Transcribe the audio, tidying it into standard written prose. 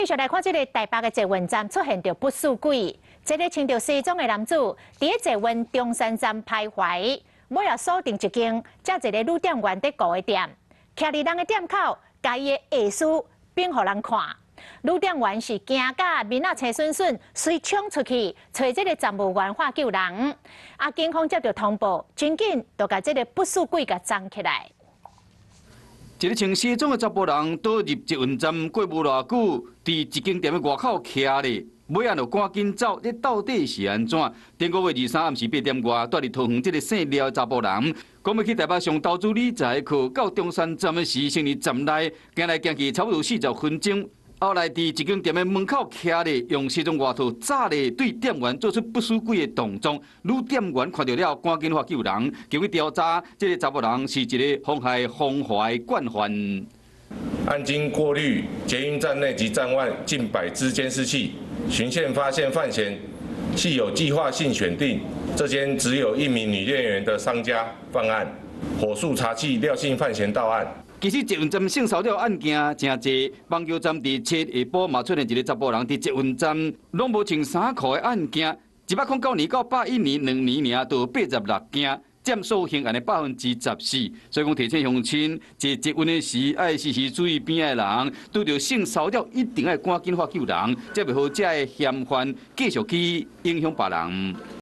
繼續來看這个台北的捷運站出現著不死鬼，這个穿著西裝的男子佇咧捷運中山站徘徊，尾仔鎖定一間，遮一个女店員佇顧的店，徛佇人的店口，共伊的下事變予人看。女店員是驚甲面仔青恂恂，隨衝出去揣這个站務員喊救人。啊，警方接著通報，真緊就共這个不死鬼共摠起來。一个穿西裝的查埔人倒入捷運站過無偌久，佇一間店的外口徛咧，尾仔就趕緊走。這到底是按怎？頂個月23暗時8點外，蹛佇桃園這个姓廖的查埔人，講欲去台北上投資理財課，到中山站的時，先佇站內行來行去，差不多40分鐘。後來佇一間店的門口徛咧，用西裝外套罩咧，對店員做出不死鬼的動作。女店員看著了，趕緊喊救人。經過調查，這个查埔人是一个妨害風化的慣犯。案經過濾捷運站內及站外近百支監視器，循線發現犯嫌係有計劃性選定這間只有一名女店員的商家犯案，火速查緝廖姓犯嫌到案。其實捷運站性騷擾案件誠濟，板橋站佇7下晡嘛出現一个查埔人佇捷運站攏無穿衫褲的案件，109年到101年2年爾，就有86件，佔所有刑案的14%。所以講提醒鄉親，坐捷運的時愛時時注意邊仔的人，拄著性騷擾一定愛趕緊喊救人，才袂予這个嫌犯繼續去影響別人。